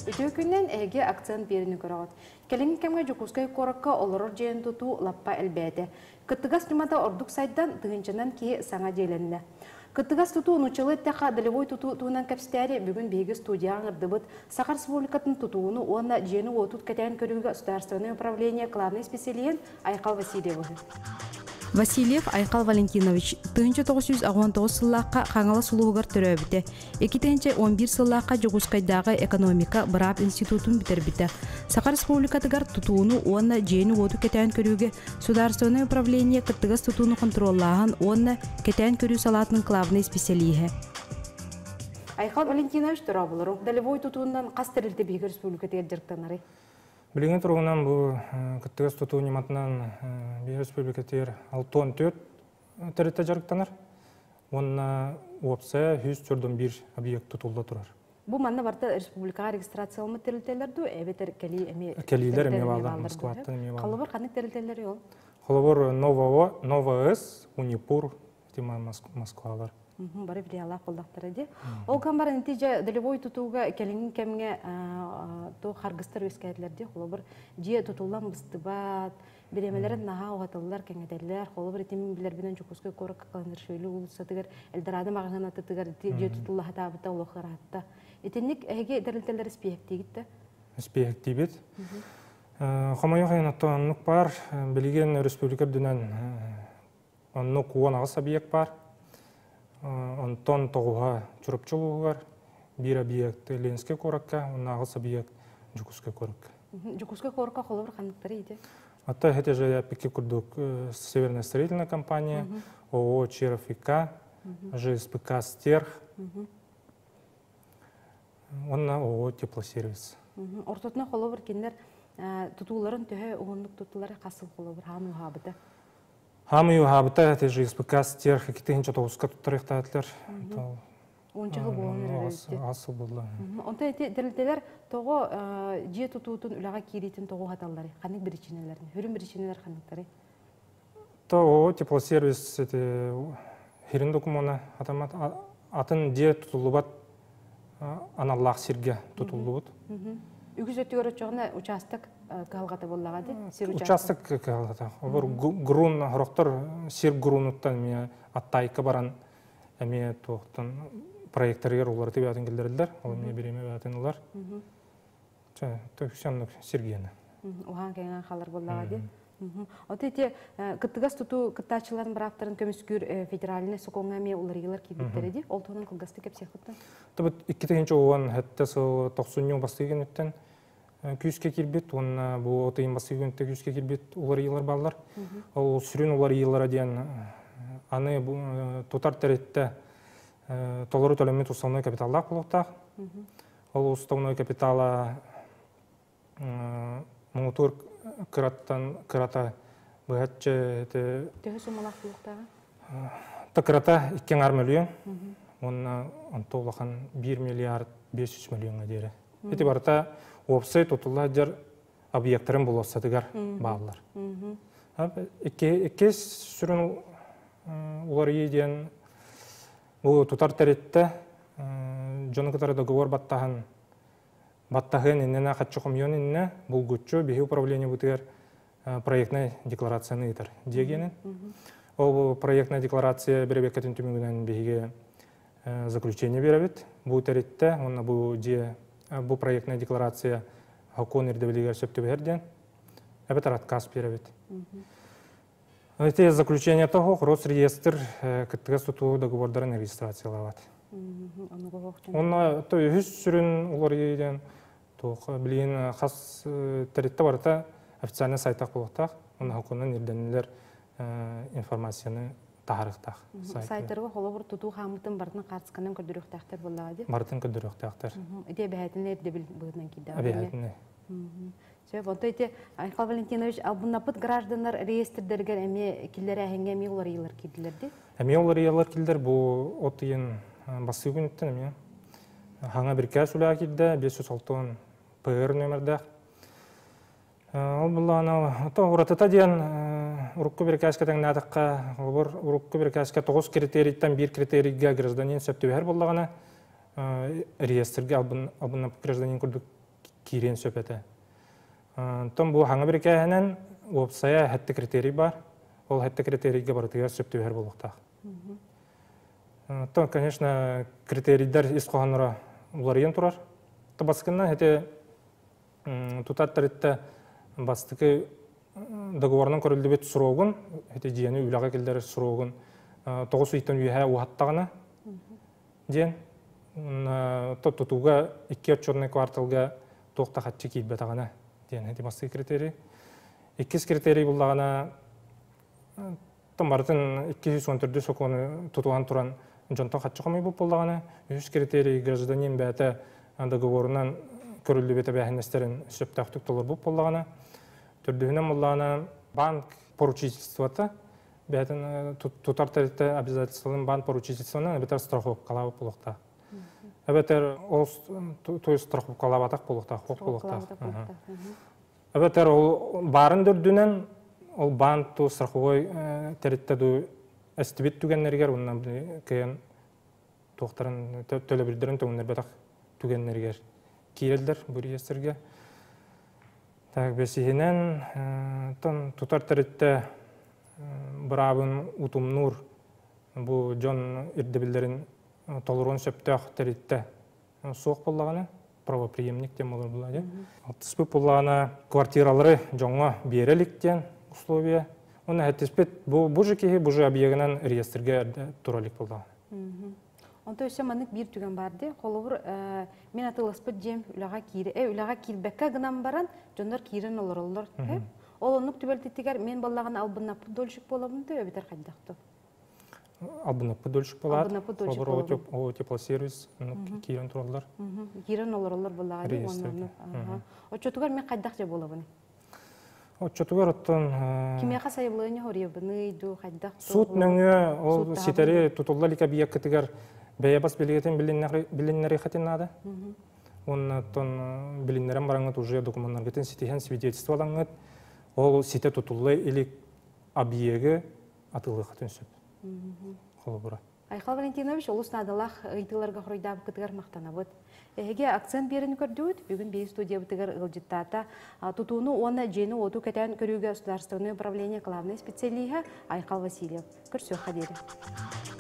Үтүө күнүнэн эһиги акцент биэриини көрөҕүт. Кэлиҥҥи кэмҥэ Дьокуускай куоракка олорор дьиэни тутуу лаппа элбээтэ. Кыттыгас ньымата ордук сайдан, тыһыынчанан киһи саҥа дьиэлэннэ. Кыттыгас тутуу нууччалыы эттэххэ долевой тутуу туһунан кэпсэтээри бүгүн биһиги студияҕа ыҥырдыбыт Саха Республикатын тутууну уонна дьиэни-уоту кэтээн көрүүгэ государственное управление главный специалиһин Айхал Васильевыһы. Васильев Айхал Валентинович 1989 сыллаахха Хаҥалас улууһугар төрөөбүтэ. 2011 сыллаахха Дьокуускайдааҕы экономика быраап институтун бүтэрбитэ. Саха Республикатыгар тутууну уонна дьиэни-уоту кэтээн көрүүгэ Судаарыстыбаннай управление кыттыгас тутууну хонтуруоллааһын уонна кэтээн көрүү салаатын главнай исписэлииһэ. Айхал Валентинович дорооболору. Долевой тутуунан хас тэрилтэ биһиги республикатыгар дьарыктанарый? Билиҥҥи туругунан бу кыттыгас тутуу ньыматынан биһиги республикатыгар 64 тэрилтэ дьарыктанар уонна уопсайа 141 объект тутулла турар. Бу манна барыта республикаҕа регистрацияламмыт тэрилтэлэр дуу, эбэтэр кэлии эмиэ Кэлиилэр эмиэ бааллар, Москваттан эмиэ бааллар. Холобур, ханнык тэрилтэлэри ол? Холобур, Ново, Ново-С, Унипур, тима Москвалар. Бары филиаллаах буоллахтара дии. Ол гынан баран ити дьэ долевой тутууга кэлиҥҥи кэмҥэ туох харгыстар үөскээтилэр дии. Холобур, дьиэ тутуллан быстыбат, бириэмэлэрин наһаа уһатыллар, кэҥэтэллэр. Холобур, ити мин билэрбинэн Дьокуускай куоракка Каландаршвили уулуссатыгар Эльдорадо маҕаһыын атытыгар ити дьиэ тутулла сатаабыта олох ыраатта. Итинник эһиги тэрилтэлэр испииһэктиигит да? Испииһэктиибит. Хомойуох иһин оттон оннук баар. Билигин республика үрдүнэн Оннук 18 объект баар. Онтон тоҕуһа Чурапчы улууһугар, биир объект Ленскэй куоракка, уонна аҕыс объект Дьокуускай куоракка. Дьокуускай куоракка холобур ханныктары ити? Ата это же опять курдук Северная строительная компания, ООО Черов ИК, ЖСПК Стерх, уонна ООО Теплосервис. Ортотуна холобур кинилэр тутууларын төһө уһуннук туттулар хас сыл холобур хаан уһаабыта? Хаамый уһаабыта ЖСПК стерх 2009-ка туттарыахтаатылар. Уонча сыл буолан эрэр Аҕыс сыл буолла. Онтон ити тэрилтэлэр тоҕо дьиэ тутуутун үлэҕэ киириитин тоҕо уһаталларый? Ханнык биричиинэлэрин? Сүрүн биричиинэлэр ханныктарый? То теплосервис эти хирин докумуона атамат атын дьиэ тутуллубат аналлаах сиргэ тутуллубут. Үгүс өттүгэр оччоҕуна учаастак кыһалҕата буоллаҕа дии? Сир учаастак кыһалҕата. Олор грун хорохтор сир грунуттан эмиэ аттайка баран эмиэ туохтан проекторыгар уларытыы бээтин киллэрэллэр. Ол эмиэ бириэмэ бээтин ылар. Чэ, төксөннүк сиргиэнэ. Уһаан кэҥээн хаалар буоллаҕа дии. Ото ити кыттыгас тутуу кыттааччыларын бырааптарын көмүскүүр федеральнай сокуоҥҥа эмиэ уларыйыылар киирбиттэрэ дии. Ол туһунан кылгастык кэпсиэххиттэн. Тобут 2017 сыл тохсунньу бастыы күнүттэн күүскэ киирбит уонна бу от ыйын бастыы күнүттэн күүскэ киирбит уларыйыылар бааллар. Ол сүрүн уларыйыылара диэн аны тутар тэрилтэ толору төлөммүт уставной капиталлаах буолуохтаах. Ол уставной капитала муҥутуур кыраттан кырата быһаччы Төһө суммалаах буолуохтааҕа? Та кырата 2,5 мөлүйүөн уонна онто улахан 1 миллиард 500 мөлүйүөҥҥэ диэри. Ити барыта уопсай тутулла сылдьар объектарын болуоссатыгар бааллар. Иккис сүрүн уларыйыы диэн бу тутар тэрилтэ дьону кытары договор баттаһан баттаһыан иннинэ хаччы хомуйуон иннинэ булгуччу биһи управлениебытыгар проектнай декларацияны ыытар диэгиэнин. Ол проектнай декларация бэрэбиэркэтин түмүгүнэн биһиги заключение биэрэбит. Бу тэриттэ уонна бу дьиэ бу проектнай декларация сокуон ирдэбилигэр сөп түбэһэр диэн эбэтэр отказ биэрэбит. Эти заключение того Росреестр кыттыгас тутуу договордарын регистрациялаабат. Онно то үһүс сүрүн уларыйыы диэн туох билигин хас тэрилтэ барыта официальный сайтах буолуохтаах. Онно сокуонунан ирдэнилэр информацияны таһаарыахтаах. Сайтарга холобур тутуу хаамытын барытын хаартысканан көрдөрүөхтээхтэр буоллаҕа дии. Барытын көрдөрүөхтээхтэр. Ити эбэһээтинэ ирдэбил быһыытынан киирдэ. Эбэһээтинэ. Сөп, онто ити Айхал Валентинович албыннаппыт гражданнар реестрдэригэр эмиэ киллэрээһиҥҥэ эмиэ уларыйыылар киирдилэр дии? Эмиэ уларыйыылар киирдилэр. Бу от ыйын бастыы күнүттэн эмиэ хаҥа биркээс үлэҕэ киирдэ, 560 ПР нүөмэрдээх. Ол буллаҕына уратыта диэн урукку бирикээскэ тэҥнээтэххэ, холобур, урукку бирикээскэ 9 критерийтэн биир критерийгэ гражданин сөп түбэһэр буоллаҕына, реестргэ албыннаппыт гражданин курдук киириэн сөп этэ. Онтон бу хаҥа бирикээһинэн уопсайа сэттэ критерий баар. Ол сэттэ критерийгэ барытыгар сөп түбэһэр буолуохтаах. Оттон, конечно, критерийдэр ис хоһоонноро уларыйан турар. Бастакыннан ити тутар тэрилтэ бастакы договорынан көрүллүбүт срогун, ити дьиэни үлэҕэ киллэрэр срогун 9 ыйтан үөһэ уһаттаҕына диэн тутууга икки отчетный кварталга туох да хаччы киирбэтэҕинэ диэн ити бастакы критерий. Иккис критерий буллаҕына барытын 214 сокуону тутуһан туран дьонтон хаччы хомуйбут буоллаҕына, үһүс критерий гражданин бэйэтэ договорунан көрүллүбүт эбээһинэстэрин сөптөөхтүк толорбут буоллаҕына, төрдүһүнэн буоллаҕына банк поручительствота бэйэтин тутар тэрилтэ обязательстволарын банк поручительствонан эбэтэр страховкалаабыт буолуохтаах. Эбэтэр ол то есть страховкалаабатах буолуохтаах, хуох буолуохтаах. Эбэтэр ол баарын төрдүнэн ол банк ту страховой тэрилтэ ду эстибит түгэннэригэр уонна кыайан туохтарын төлөбүрдэрин төҥнөрбөтөх түгэннэригэр киирэллэр бу реестргэ. Так бэсиһинэн тон тутар тэрилтэ быраабын утумнуур бу дьон ирдэбиллэрин толоруон сөптөөх тэрилтэ суох буоллаҕына правоприемник диэн буолар буолла дии. Алтыспыт буоллаҕына квартиралары дьоҥҥо биэрэ илик диэн условие. Уонна хэттиспит бу бу же киһи бу же объегынан реестргэ эрдэ тура илик буоллаҕына. Онто өссө маннык биир түгэн баар дии. Холобур, мин атыыласпыт дьиэм үлэҕэ киирэ, үлэҕэ киирбэккэ гынан баран, дьоннор киирэн олороллор. Ол оннук түбэлтэтигэр мен буоллаҕына албыннаппыт дольщик буолабын дуу, эбэтэр хайдах дуу? Албыннаппыт дольщик буолаат. Холобур, о теплосервис киирэн тураллар. Киирэн олороллор буоллаҕа дии. Оччотугар мен хайдах дьэ буолабын? Оччотугар оттон Кимиэхэ сайабылыанньа хоруйабыный дуу, хайдах Суут нөҥүө ол ситэри тутулла илик объеккытыгар бэйэ бас билигэтин билиннэриэххитин наада. Уонна оттон билиннэрэн бараҥҥыт уже докумуоннаргытын ситиһэн свидетельство ылаҥҥыт ол ситэ тутулла илик объегы атыылыаххытын сөп. Холобура. Айхал Валентинович, олус наадалаах ыйытыыларга хоруйдаабыккытыгар махтанабыт. Эһиги акцент биэрэн көрдүгүт. Бүгүн биһиги студиябытыгар ыалдьыттаата тутууну уонна дьиэни-уоту кэтээн көрүүгэ государственное управление главный специалиһа Айхал Васильев. Көрсүөххэ диэри.